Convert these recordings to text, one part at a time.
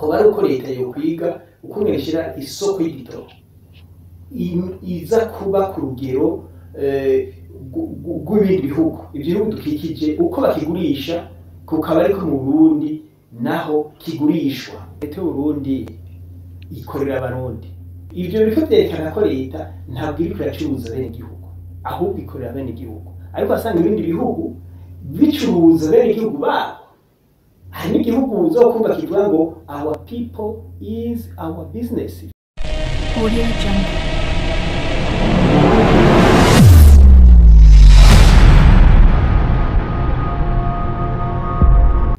Kuba ari uko leta yokwiga ukungene ishira isoko y'igitoro iza kuba ku rugero rw'ibindi bihugu, ivyo bihugu dukikije uko bakigurisha, kukaba ariko mu Burundi naho kigurishwa. Leta y'Uburundi ikorera Abarundi. Ivyo biriko vyerekana ko leta ntabwo iriko iracuruza bene igihugu, ahubwo ikorera bene igihugu. Ariko asanga ibindi bihugu bicuruza bene igihugu babo. Hari n'igihugu uzokumva kivuga ngo "Our people is our business." Audio Jungle.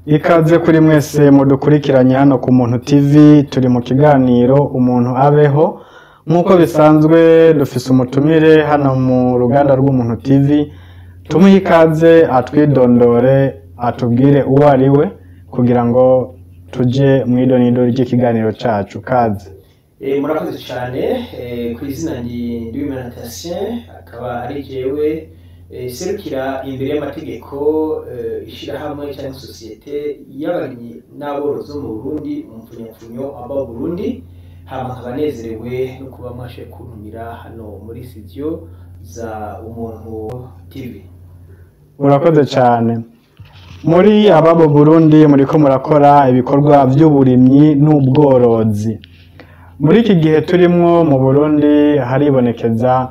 Ikaze kuri mwese mudukurikiranye hano ku Muntu TV. Turi mu kiganiro Umuntu Abeho. Nk'uko bisanzwe, dufise umutumire hano mu ruganda rw'Umuntu TV. Tumuhe ikaze, atwidondore, atubwire uwo ari we kugira ngo tuje mu idonido ry'ikiganiro cacu. Kaze. Murakoze cyane. Ku izina ndi Nduwimana Tatien, akaba ari jewe serukira imbere y'amategeko ishirahamwe cyangwa sosiyete y'abarimyi n'aborozi bo mu Burundi, mu mpfunyapfunyo aba Burundi. Hama nkaba nezerewe no kuba mwashoboye kuntumira hano muri studio za Umuntu TV. Urakoze cyane. Muri Ababo Burundi muriko murakora ibikorwa by'uburimyi n'ubworozi. Muri iki gihe turimwo, mu Burundi haribonekeza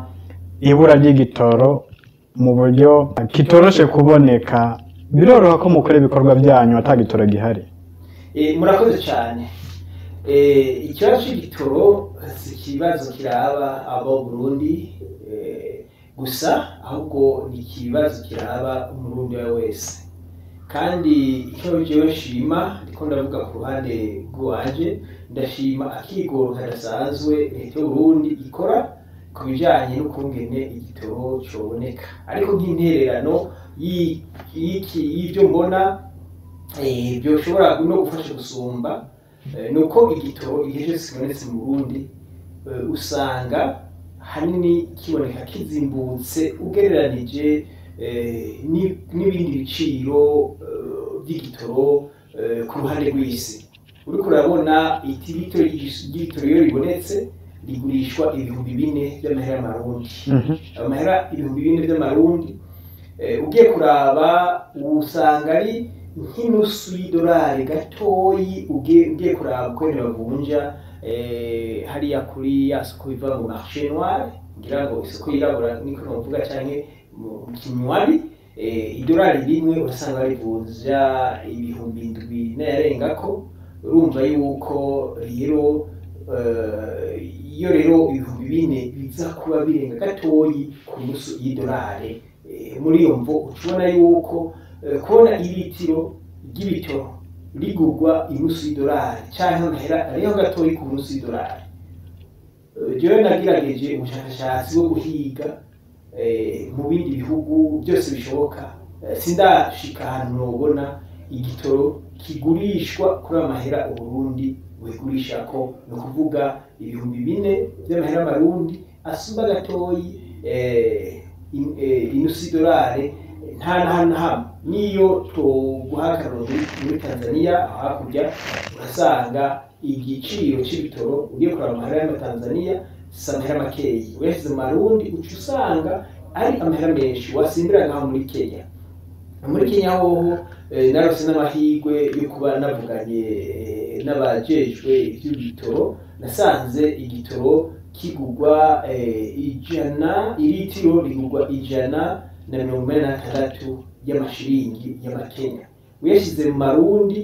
ibura ry'igitoro mu buryo kitoroshe kuboneka. Biroroha ko mukora ibikorwa byanyu ata gitoro gihari? Murakoze cyane. Ikibazo c'igitoro si ikibazo kiraba abo Burundi gusa, ahubwo ni ikibazo kiraba Umurundi uwo wese. Kandi icyo jewe nshima, ndiko ndavuga ku ruhande rw'iwanje, ndashima akigoro kadasanzwe leta y'Uburundi ikora ku bijanye n'ukungene igitoro coboneka. Ariko nk'intererano y'ivyo mbona byoshobora no gufasha gusumba, nuko igitoro igihe cyose kibonetse mu Burundi, usanga hanini kiboneka kizimbutse ugereranije n'ibindi biciro by'igitoro ku ruhande rw'isi. Uriko urabona itibito ry'igitoro iyo ribonetse rigurishwa 4000 by'amahera y'Amarundi. Amahera 4000 by'Amarundi, ugiye kuraba usanga ari nk'inusu y'idolari gatoyi. Ugiye kuraba uko bavunja hariya kuri ya soko biva mu marché noir, ngira ngo isoko yirabura niko novuga, canke mu kinywabi, idolari rimwe usanga rivunja 7000 n'ayarengako. Urumva yuko rero iyo rero 4000 biza kuba birenga gatoyi ku nusu y'idolari, muri iyo mvo ucubona yuko kubona ibitiro ry'ibitoro rigurwa inusu y'idolari canke amahera ariho gatoyi ku nusu y'idolari. Jewe nagerageje ubushakashatsi bwo guhiga mu bindi bihugu byose bishoboka, sindashika ahantu nobona igitoro kigurishwa kuri amahera Uburundi buhigurishako, ni ukuvuga 4000 by'amahera y'Amarundi asumba gatoyi inusu y'idolari. Nta na hamwe na hamwe. Niyo twoguha akarorero muri Tanzania aho hakurya, urasanga igiciro c'ibitoro, ugiye kuraba amahera y'Amatanzania si amahera makeyi, uyashyize mu Marundi uca usanga ari amahera menshi. Wasimbira ngaho muri Kenya, muri Kenya hoho narose n'amahirwe yo kuba navuganye n'abajejwe ivy'ibitoro, nasanze igitoro kigurwa 100, iritiro rigurwa 186 y'amashiringi y'Amakenya. Uyashyize mu Marundi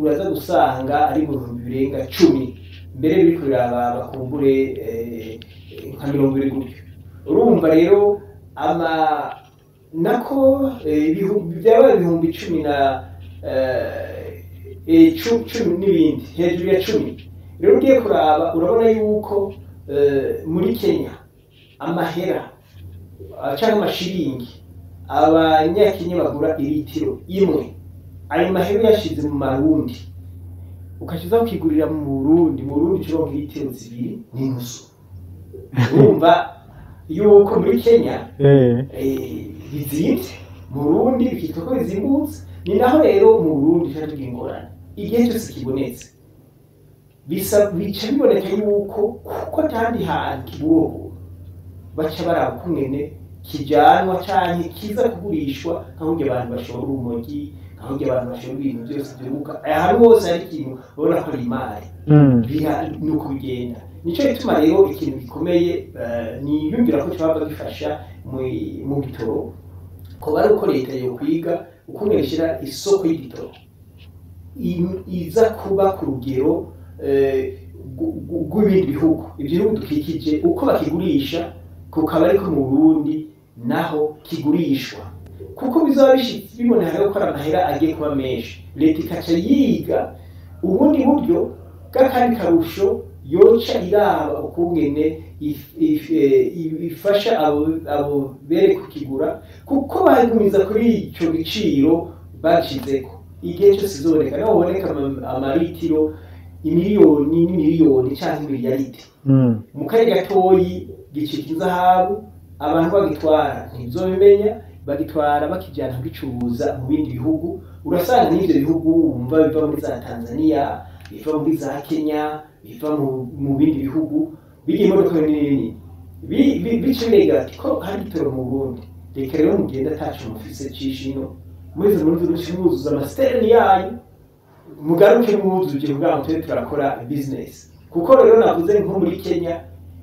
uraza gusanga ari mu bihumbi birenga 10, mbere biriko biraba bakumbure nka 20 gutyo. Urumva rero ama nako byaba ibihumbi 10 na 10 n'ibindi hejuru ya 10. Rero ugiye kuraba urabona yuko muri Kenya amahera canke amashiringi Abanyakenya bagura iritiro imwe, ayo mahera uyashize mu Marundi ukaciza ukigurira mu Burundi, mu Burundi uronka iritiro 2.5. Urumva yuko muri Kenya bizimvye, mu Burundi bikitwa ko bizimbutse. Ni naho rero mu Burundi tuca tugira ingorane igihe cyose kibonetse. Bisa bica biboneka yuko kuko atandi hantu kiburo, baca baraba ukungene kijanwa canke kiza kugurishwa, nka abantu bashora urumogi, nka abantu bashora ibintu byose byunguka. Ahantu hose hari ikintu babona ko ari imari, nuko bigenda. Nico gituma rero ikintu gikomeye niyumvira ko coba gifasha mu gitoro ko bari uko leta yokwiga ukungene ishira isoko y'igitoro iza kuba ku rugero rw'ibindi bihugu, ibyo bihugu dukikije, uko bakigurisha kukaba ariko mu Burundi naho kigurishwa, kuko bizaba biboneka ko ari amahera agiye kuba menshi. Leta ikaca yiga ubundi buryo bw'akandi karusho yoca iraba ukungene ifasha abo bere kukigura, kuko bagumiza kuri ico giciro bashizeko igihe cyose izoboneka, naho boneka amaritiro imiliyoni n'imiliyoni canke imiliyaridi mu kanya gatoyi gicika inzahabu. Abantu bagitwara ntibizobimenya, bagitwara bakijyana kugicuruza mu bindi bihugu. Urasanga n'ivyo bihugu wumva biva muri za Tanzania, biva muri za Kenya, biva mu bindi bihugu, bigira imodoka nini nini, bica birega ati ko hari igitoro mu Burundi, reka rero mugende ataco mufise cishino muri izo mwuzuza amasitereni yanyu, mugaruke mwuzuje kugira ngo tube turakora business. Kuko rero navuze nko muri Kenya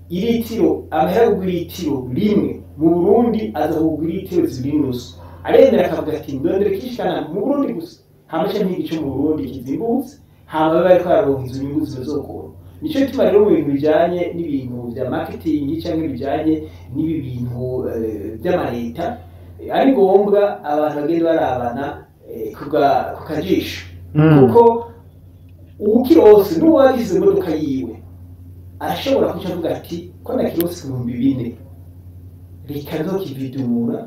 iritiro, amahera kugura iritiro rimwe mu Burundi aza kugura iritiro 2.5. Aremera akavuga ati ndondere kishikana mu Burundi gusa, hama ca ntigice mu Burundi kizimbutse, hama babe bariko bararonka izo nyungu zibazokora. Nico gituma rero mu bintu bijanye n'ibintu vya marketing canke bijanye n'ibi bintu vy'amaleta ari ngombwa abantu bagenda barabana ku kajisho, kuko uwukirose n'uwagize imodoka yiwe arashobora kuca avuga ati ko nakirose 4000, reka nzokividura,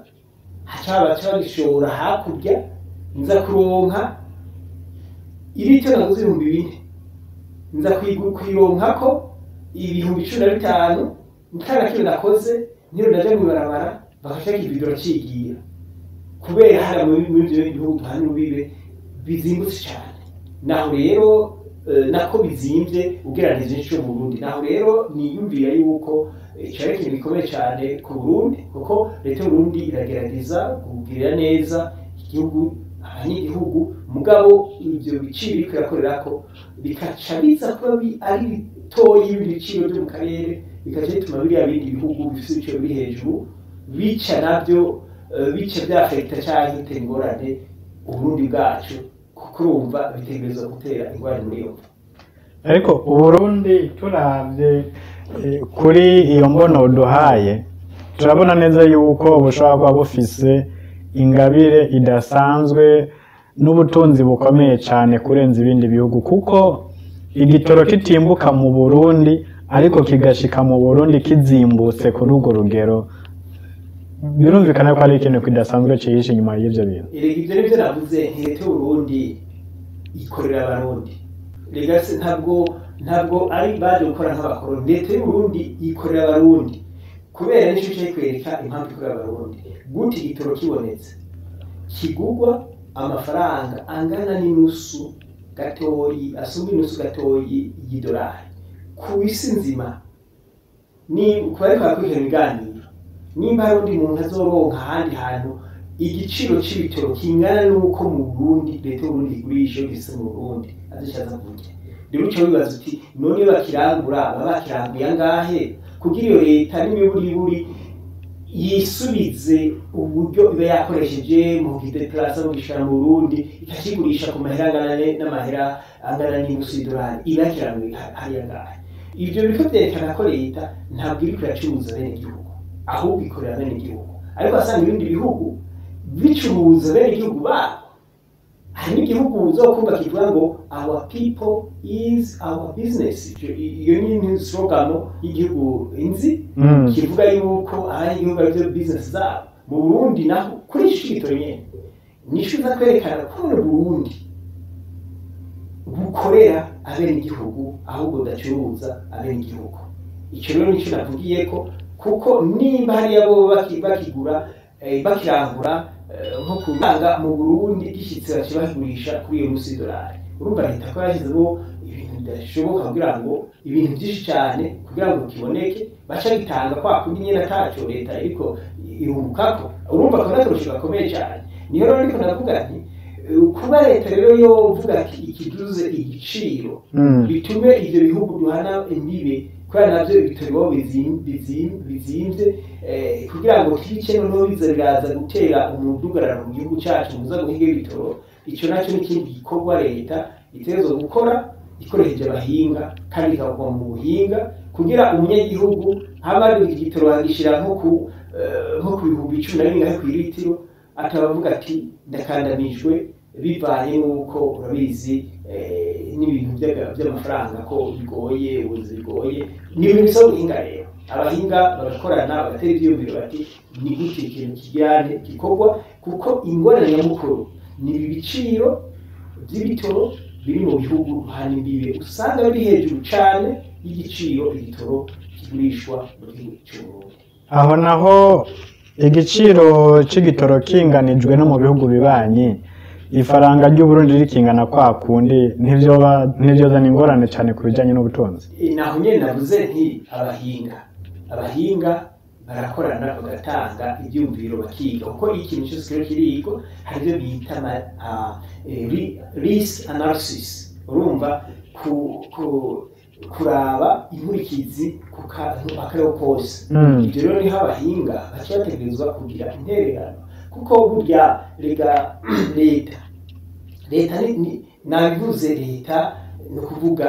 haca baca bagishora hakurya, nza kuronka iritiro naguze 4000, nza kuyironkako 15,000, nta na nakoze ntiro ndaja mw'ibarabara, bakaca kividura cigira, kubera hari muri ivyo bihugu duhana urubibe bizimbutse cane. Naho rero nako bizimvye ugereranije n'ico mu Burundi. Naho rero niyumvira yuko cari ikintu gikomeye cane ku Burundi, kuko leta y'Uburundi iragerageza kugirira neza igihugu, abanyagihugu, mugabo ivyo biciro biriko birakorerako bikaca biza kuba ari bitoyi ibindi biciro vyo mu karere, bikaca bituma biriya bindi bihugu bifise ibiciro biri hejuru bica navyo bica vyafekta canke bitera ingorane Uburundi bwacu, kuko urumva bitegerezwa gutera ingorane muri iyo. Ariko Uburundi turavye kuri iyo mbono uduhaye, turabona neza yuko bushobora kuba bufise ingabire idasanzwe n'ubutunzi bukomeye cyane kurenza ibindi bihugu, kuko igitoro kitimbuka mu Burundi ariko kigashika mu Burundi kizimbutse kuri urwo rugero, birumvikana ko ari ikintu kidasanzwe cihishe inyuma y'ivyo bintu. Erega ivyo nivyo navuze, leta y'Uburundi ikorera Abarundi. Rega se ntabwo ari baje gukora nk'abakoroni. Leta y'Uburundi ikorera Abarundi kubera nico cyo kwereka impamvu ikorera Abarundi. Gute igitoro kibonetse kigugwa amafaranga angana n'inusu gatoyi, asumba inusu gatoyi y'idolari ku isi nzima, ni kubariko barakurikirana ibiganiro, nimba hari undi muntu azoronka ahandi hantu igiciro c'ibitoro kingana n'uko mu Burundi leta y'Uburundi igurisha iyo gifise mu Burundi, azoca kurya. Rero uca wibaza uti none bakirangura baba bakiranguye angahe kugira iyo leta n'imiburiburi yisubize uburyo iba yakoresheje mu kideplasa mu gishora mu Burundi, ikakigurisha ku mahera angana n'amahera angana n'inusu y'idolari, iba yakiranguye hariya angahe? Ivyo biriko vyerekana ko leta ntabwo iriko iracuruza bene igihugu, ahubwo ikorera bene igihugu. Ariko asanga ibindi bihugu bicuruza bene igihugu babo. Hari n'igihugu uzokumva kivuga ngo "Our people is our business". Iyo ni slogan y'igihugu inzi, kivuga yuko abanyagihugu arivyo business zabo. Mu Burundi naho kuri ico gitoro nyene nico uza kwerekana ko mu Burundi bukorera abenegihugu ahubwo budacuruza abenegihugu. Ico rero nico navugiyeko, kuko nimba hariya bo bakigura bakirangura nko kuranga mu Burundi gishitse baca bakigurisha kuri iyo nusu y'idolari, urumva leta ko yashizemo ibintu. bidashoboka kugira ngo ibintu byinshi cyane kugira ngo kiboneke, baca bitanga kwa kundi nyine ataco leta iriko irungukako. Urumva ko n'akarusho gakomeye cyane. Niyo rero ndiko ndavuga nti kuba leta rero yovuga ati ikiduze igiciro bitume ivyo bihugu duhana imbibe, kubera navyo ibitoro bizimvye, kugira ngo twice noneho biza biraza gutera umudugararo mu gihugu cacu muza guhiga ibitoro. Ico naco ni ikindi gikorwa leta itegerezwa gukora ikoresheje abahinga kandi ikagwa mu buhinga, kugira umunyagihugu haba hari igitoro bagishira nko ku 10,000 kw'iritiro, atabavuga ati ndakandamijwe bivanye n'uko urabizi n'ibintu by'amafaranga ko bigoye, ubuzi bigoye. Ni ibintu bisaba ubuhinga rero, abahinga bagakorana bagatera ivyiyumviro bati ni gute ikintu kijyane gikorwa, kuko ingorane nyamukuru ni ibi biciro by'ibitoro biri mu bihugu ruhana imbibe, usanga biri hejuru cane y'igiciro igitoro kigurishwa mu gihugu c'Uburundi. Aho naho igiciro c'igitoro kinganijwe no mu bihugu bibanyi, ifaranga ry'Uburundi rikingana kwa kundi, ntivyozana ingorane cane ku bijanye n'ubutunzi. Naho nyene navuze nti abahinga barakorana bagatanga ivyumviro bakiga, kuko ikintu cyose kiba kiriko hari ivyo bita risk analysis. Urumva kuraba inkurikizi ku kantu akariho kose. Ivyo rero niho abahinga baca bategerezwa kugira intererano, kuko burya rega leta nabivuze, leta ni ukuvuga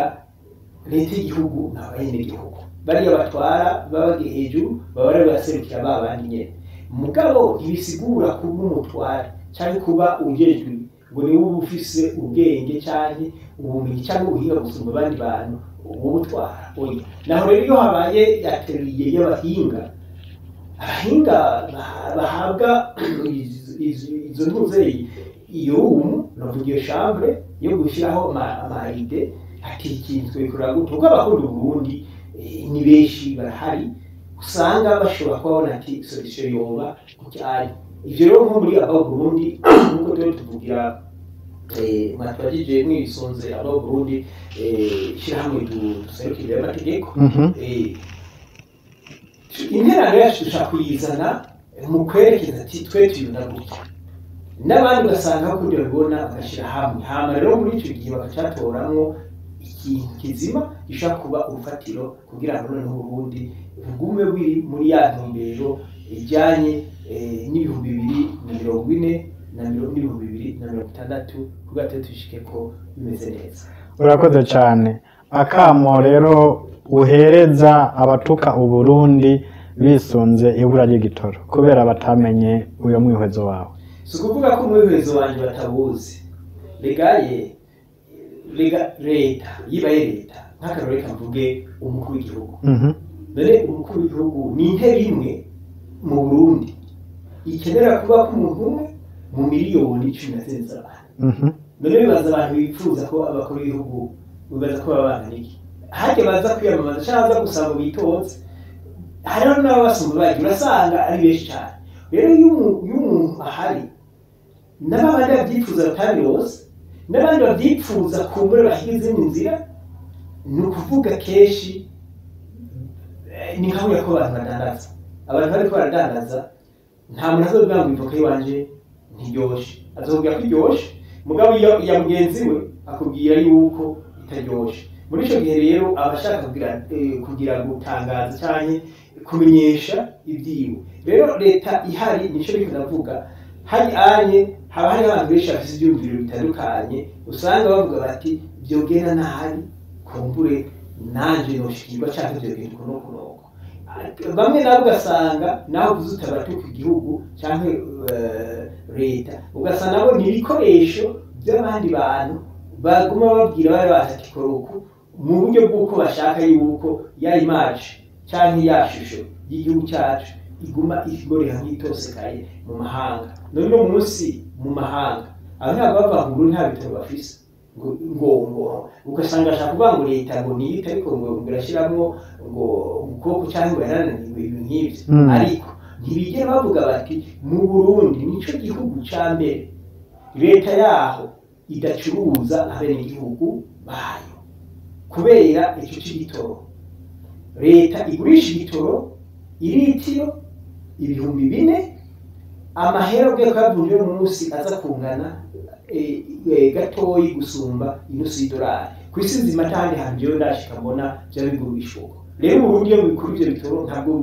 leta y'igihugu n'abenegihugu bariya batwara baba bagiye hejuru, baba bari baserukira ba bandi nyene. Mugabo ntibisigura kuba umutware canke kuba ujejwe ngo niwe uba ufise ubwenge canke ubumenyi canke ubuhinga gusumba abandi bantu uba utwara. Oya, naho rero iyo habaye atelier y'abahinga, abahinga bahabwa izo ntuze iyo room, navuga iyo chambre yo gushyiraho ama idées, ati ikintu twikora gute, kuko abakunda Uburundi ni benshi barahari, usanga bashobora kubabona ati solution yoba kucyari. Ivyo rero nko muri aba Burundi, nkuko turi tuvugira mwatwajije mwisunze aba Burundi, ishyirahamwe duserukira amategeko, interano yacu dushaka kuyizana mu kwerekeza ati twe tuyibona gutya, n'abandi ugasanga aho kundi babibona bagashyira hamwe. Hama rero muri ico gihe bakacatoramwo ikintu kizima gishobora kuba urufatiro kugira ngo noneho Uburundi bugume buri muri ya ntumbero ijyanye n'2040 na 2060, kugira ngo tushike ko bimeze neza. Urakoze cyane. Akamo rero uhereza abatuka Uburundi bisunze ibura ry'igitoro kubera batamenye uyo mwihwezo wawe. Si ukuvuga ko umwihwezo wanjye batabuzi, regaye rega leta yibaye leta, nk'akarore reka mvuge umukuru w'igihugu. None umukuru w'igihugu ni intebe imwe mu Burundi ikenera kuba k'umuntu umwe mu 14 miliyoni z'abantu. None bibaza abantu bifuza ko abakuru b'igihugu, bibaza ko baba bangana iki? Harya baza kwiyamamaza cyangwa baza gusaba bitoze, hariho n'ababasumba bagiye, urasanga ari benshi cyane. Rero iyo umuntu ahari, n'abandi babyifuza batabirose, n'abandi babyifuza kumbure bahiga izindi nzira, ni ukuvuga kenshi ni nka ko abantu badandaza, abantu bariko baradandaza, nta muntu azovuga ngo ivoka y'iwanje ntiryoshe, azokubwira ko iryoshe, mugabo iyo iya mugenzi we akubwira yuko itaryoshe. Muri ico gihe rero abashaka kugira gutangaza canke kumenyesha ibyiwe, rero leta ihari, nico riko ndavuga, hari anye haba hari abantu benshi bafise ivyiyumviro bitandukanye, usanga bavuga bati vyogenda nabi, kumbure nanje noshikirwa canke vyogenda uku n'uku n'uku. Bamwe nabo ugasanga naho uvuze utabatuka igihugu canke leta, ugasanga nabo ni ibikoresho by'abandi bantu baguma babwira bari bazi ati kora uku, mu buryo bw'uko bashaka yuko ya image canke ya shusho y'igihugu cyacu iguma igorera nk'itosekaye mu mahanga. None uno munsi mu mahanga aba ntabwo bava mu Burundi, nta bitaro bafise, ngo ugasanga ashaka kuvuga ngo leta ngo niyite, ariko ngo irashiramwo ngo ukuboko cyangwa ngo yarananiwe, ibintu nk'ivyo. Ariko ntibigera bavuga bati mu Burundi nico gihugu ca mbere leta yaho idacuruza abenegihugu bayo. Kubera ico c'igitoro, leta igurisha igitoro iritiro 4000, amahera ugiye kuyavunja uno munsi aza kungana gatoyi gusumba inusu y'idolari. Ku isi nzima atahandi hantu jewe ndashika mbona vya bigurishwa uko. Rero Uburundi iyo bikura ivyo bitoro, ntabwo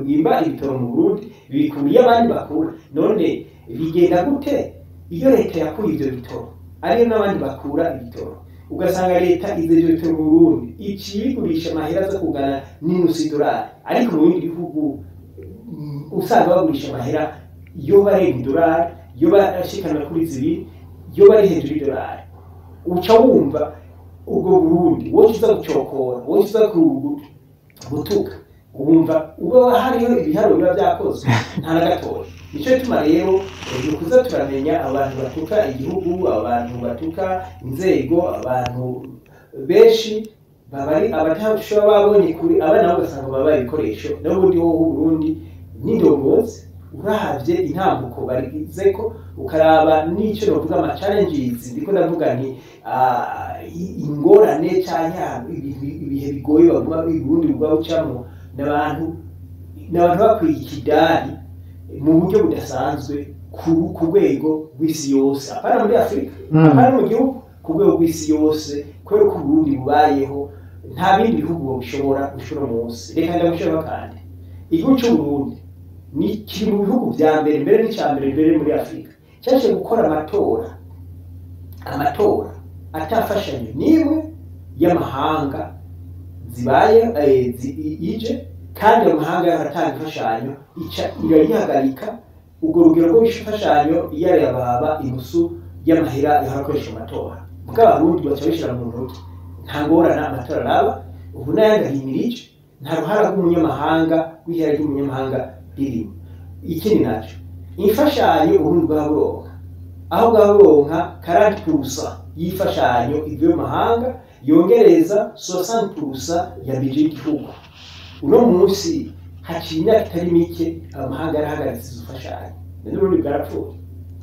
bwimba ibitoro mu Burundi, bikura iyo abandi bakura. None bigenda gute iyo leta yakuye ivyo bitoro, ariyo n'abandi bakura ibitoro, ugasanga leta izo ivyo bitoro mu Burundi iciye bigurisha amahera aza kungana n'inusu y'idolari, ariko mu bindi bihugu usanga bagurisha amahera yoba arenga idolari, yoba ashikana kuri zibiri, yoba ari hejuru y'idolari? Uca wumva ubwo Burundi wowe uza gucokora, wowe uza gutuka, wumva uba hariho ibiharuro biba byakozwe? Nta na gatoya. Nico gituma rero ni ukuza turamenya abantu batuka igihugu, abantu batuka inzego, abantu benshi baba ari abatashobora babonye kuri abana nabo, ugasanga baba ibikoresho. N'ubundi hoho Uburundi n'indongozi, uravye intambuko bagizeko, ukaraba n'ico novuga ama challenges, ndiko ndavuga nti ingorane canke ibihe bigoye baguma Uburundi buguma bucamwo, n'abantu bakwiye ikidari mu buryo budasanzwe ku rwego rw'isi yose, apana muri Afurika, apana mu gihugu, ku rwego rw'isi yose, kubera ko Uburundi bubayeho nta bindi bihugu bishobora gushora munsi. Reka ndagushiraho kandi, igihugu c'Uburundi ni kiri mu bihugu vya mbere, mbere n'ica mbere mbere muri Afurika, cyaje gukora amatora atafashanyo n'imwe y'amahanga zibaye ije, kandi ayo mahanga yaratanga imfashanyo ica irayihagarika. Urwo rugero rwo imfashanyo yarababa inusu y'amahera yahora akoresha mu matora, mugabo Abarundi baca bishira mu ntoki, nta ngorane, amatora araba. Ubu n'ayandi ahimirije, nta ruhara rw'umunyamahanga, rw'ihera ry'umunyamahanga ririmo. Ikindi naco, imfashanyo Uburundi bwaba buronka, aho bwaba buronka 40% y'imfashanyo ivuye mu mahanga, yongereza 60% ya budget y'igihugu. Uno munsi haciye imyaka itari mike amahanga yarahagaritse izo mfashanyo, none Uburundi bwarapfuye?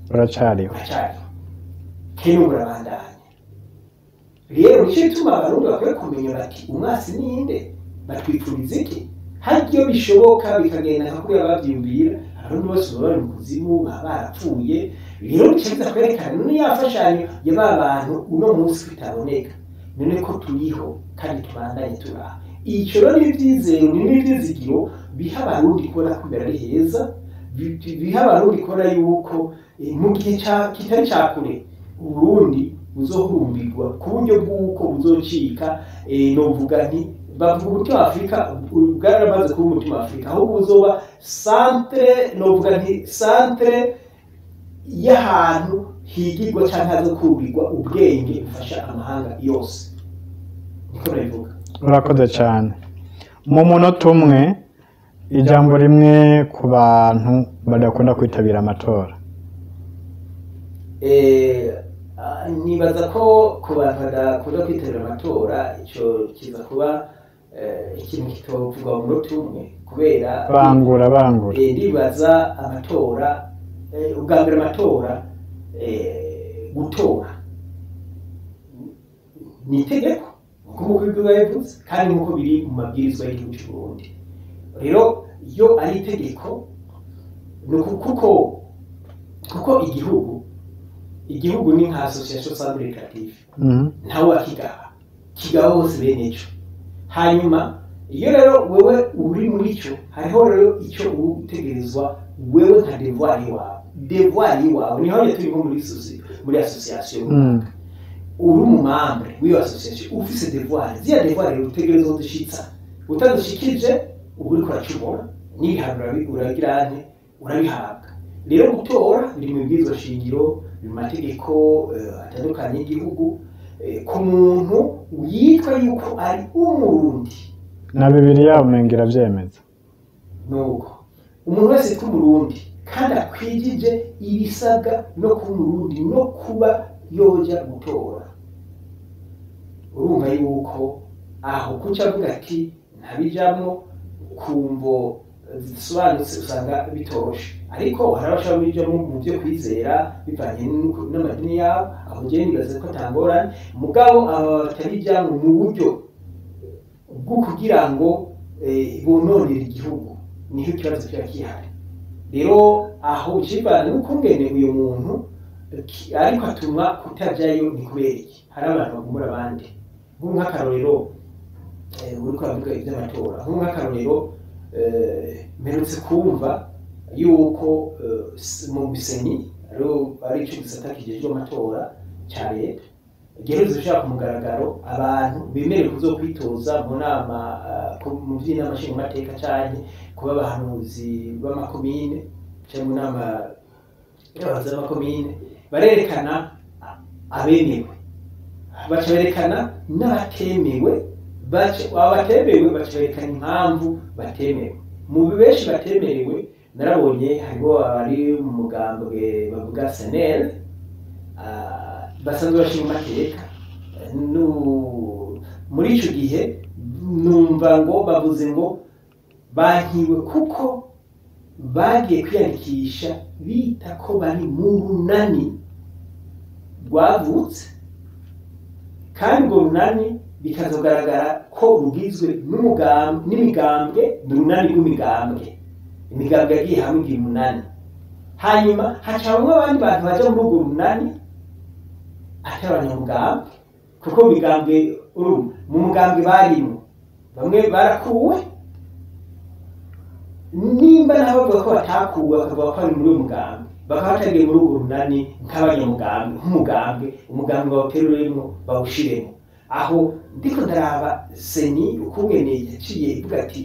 Buracariho. Buracariho, kene burabandanya. Rero nicyo gituma Abarundi bakwiye kumenya bati: umwasi ninde? Batwipfuriza iki? Harya iyo bishoboka bikagenda nka kuriya bavyiyumvira, Abarundi bose baba bari mu kuzimu, baba barapfuye. Rero bica biza kwerekana none ya mfashanyo ya ba bantu uno munsi itaboneka, none ko turiho kandi tubandanye turaha. Ico rero ni ivyizero, ni n'ivyizigiro biha Abarundi kubona ko imbere ari heza, biha Abarundi kubona yuko mu gihe kitari ca kure Uburundi buzohurumbirwa ku buryo bw'uko buzocika, novuga nti bavuga umutima wa Afurika, bwaramaze kuba umutima wa Afurika, ahubwo buzoba centre, novuga nti centre y'ahantu higirwa canke hazokurirwa ubwenge bufasha amahanga yose. Niko nabivuga. Urakoze cyane. Mu munota umwe, ijambo rimwe ku bantu badakunda kwitabira amatora. Nibaza ko ku bantu badakunda kwitabira amatora, ico kiza kuba ikintu kitovugwa mu munota umwe, kubera Bangura, bangura. Ndibaza amatora, ubwa mbere amatora, gutora ni itegeko nkuko umukuru w'igihugu yabivuze kandi nkuko biri mu mabwirizwa y'igihugu cy'u Burundi. Rero iyo ari itegeko, ni kuko igihugu ni nka association sans but lucratif, ntawe akigaba, kigaba bose bene ico. Hanyuma iyo rero wewe uri muri cyo, hariho rero icyo uba utegerezwa wewe nka devoir iwawe. Devoir iwawe niho turi nko muri association, uri umu membre w'iyo association, ufise devoir. Ziriya devoir rero utegerezwa kuzishitsa. Utazishikije uba uriko uracumura, n'ibihano uragira nte, urabihabwa. Rero gutora biri mu bibwirizwa shingiro, biri mu mategeko atandukanye y'igihugu, ku muntu yitwa yuko ari Umurundi. Na Bibiliya umenga iravyemeza. Nuko umuntu wese yitwa Umurundi kandi akwijije ibisabwa no kuba Umurundi no kuba yoja gutora, urumva yuko aho kuca avuga ati ntabijamwo kumvo. zisobanutse usanga bitoroshe. Ariko hari abashobora kubijamwo mu byo kwizera bivanye n'amadini yabo, aho njyewe nibaza ko atangorane. Mugabo aba batabijamwo mu buryo bwo kugira ngo bononere igihugu, niho ikibazo kiba gihari. Rero aho ukivana n'ukungene uyu muntu ariko atuma kutajayo ni kubera iki? Hari abantu bagumura abandi. Nk'akarorero uriko uravuga ivy'amatora, nk'akarorero mperutse kumva yuko mu Bisenyi ari ico gisata kijejwe amatora ca leta giherutse gushira ku mugaragaro abantu bemerewe kuzokwitoza mu nama mu vy'inama nshingamateka canke kuba abahanuzi b'amakomine canke mu nama y'abahanuzi b'amakomine, barerekana abemewe, baca berekana n'abatemewe, abatemewe baca berekana impamvu batemewe. Mu benshi batemerewe narabonye hariho abari mu mugambwe bavuga SNL basanzwe bashinga amateka. Muri ico gihe numva ngo bavuze ngo bankiwe kuko bagiye kwiyandikisha bita ko bari mu runani rwavutse, kandi urwo runani bikazogaragara ko rugizwe n'imigambwe, ni urunani rw'imigambwe, imigambwe yagiye hamwe igira umunani. Hanyuma hacamwo abandi bantu baja muri urwo runani atari abanyamugambwe, kuko migambwe mu mugambwe barimwo bamwe barakuwe, nimba nabo bavuga ko batakuwe bakavuga ko ari muri uwo mugambwe, bakaba batagiye muri urwo runani nk'abanyamugambwe, nk'umugambwe, umugambwe bawuteruremwo bawushiremwo. Aho ndiko ndaraba seni ukungene yaciye ivuga ati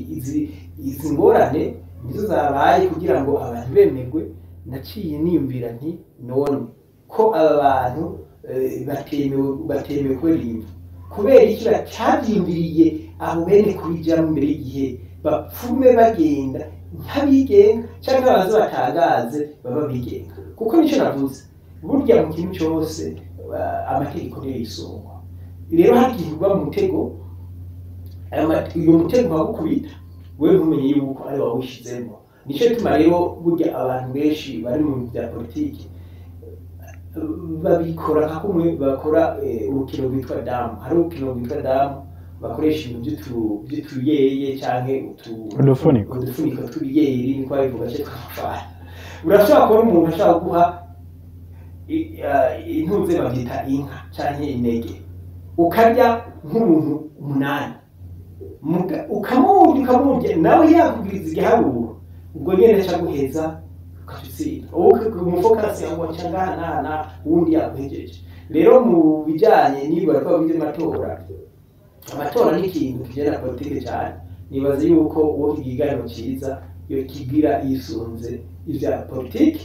izi ngorane nizo zabaye kugira ngo abantu bemerwe, naciye niyumvira nti none ko aba bantu batemewe kubera imvu, kubera iki batavyiyumviriye abo bene kubijamwo mbere y'igihe, bapfume bagenda nk'abigenga canke babanze batangaze baba bigenga. Kuko nico navuze, burya mu kintu cose amategeko niyo yisungwa. Rero hagiye kugwa mu mutego, uyu mutego bagukubita wewe ntumenye yuko ari wawushizemo. Nico gituma rero burya abantu benshi bari mu bintu vya politiki babikora nka kumwe bakora urukino rwitwa damu. Hari urukino rwitwa damu bakoresha ibintu vy'utuyeye canke udufuniko tw'ibiyeri, niko babivuga, canke tw'amafara. Urashobora kubona umuntu ashobora guha intuze bavyita inka canke intege, ukarya nk'umuntu 8, ukamurya nawe yakubwiriza igiharuro, ubwo nyene aca aguheza ukatutsinda. Umufokasi yawe aca ngaha uwundi yaguhejeje. Rero mu bijanye n'ibikorwa vy'amatora, amatora ni ikintu kijana na politike cyane. Nibaza yuko uwo ikiganiro ciza yo kigira yisunze ivya politike,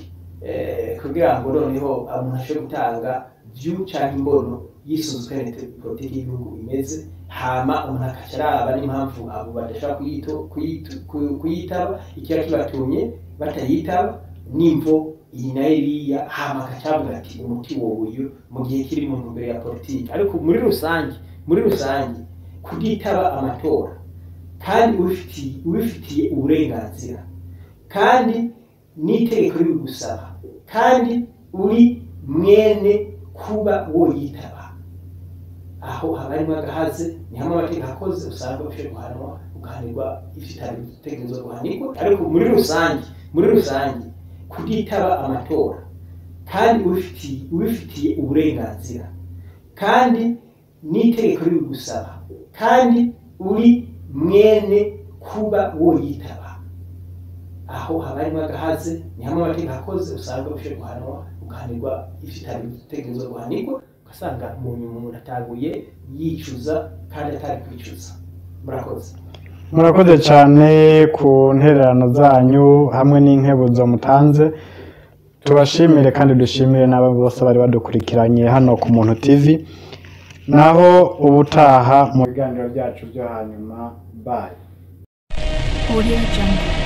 kugira ngo noneho umuntu ashobore gutanga view canke imbono yisunze uko politike y'igihugu imeze, hama umuntu akaca araba n'impamvu abo badashobora kuyitaba, ikiba kibatumye batayitaba n'imvo iyi nayo iriya, hama akaca avuga ati umuti wowe uyu mu gihe kiri mu ntumbero ya politike. Ariko muri rusange kutitaba amatora kandi ubifitiye uburenganzira, kandi n'itegeko ribigusaba, kandi uri mwene kuba woyitaba, aho haba harimwo agahaze, ni hamwe amategeko akoze usanga ushobora guhanwa, ugahanirwa ivyo utategerezwa guhanirwa. Ariko muri rusange kutitaba amatora kandi ubifitiye uburenganzira, kandi n'itegeko ribigusaba, kandi uri mwene kuba woyitaba, aho haba harimwo agahaze, ni hamwe amategeko akoze usanga ushobora guhanwa, ugahanirwa ivyo utategerezwa guhanirwa, ugasanga mu nyuma umuntu ataguye yicuza kandi atari kwicuza. Murakoze. Murakoze cyane ku ntererano zanyu hamwe n'inkebuzo mutanze. Tubashimire kandi dushimire n'abo bose bari badukurikiranye hano ku Muntu TV. Naho ubutaha mu biganiro byacu byo hanyuma. Bye. Audio Jungle.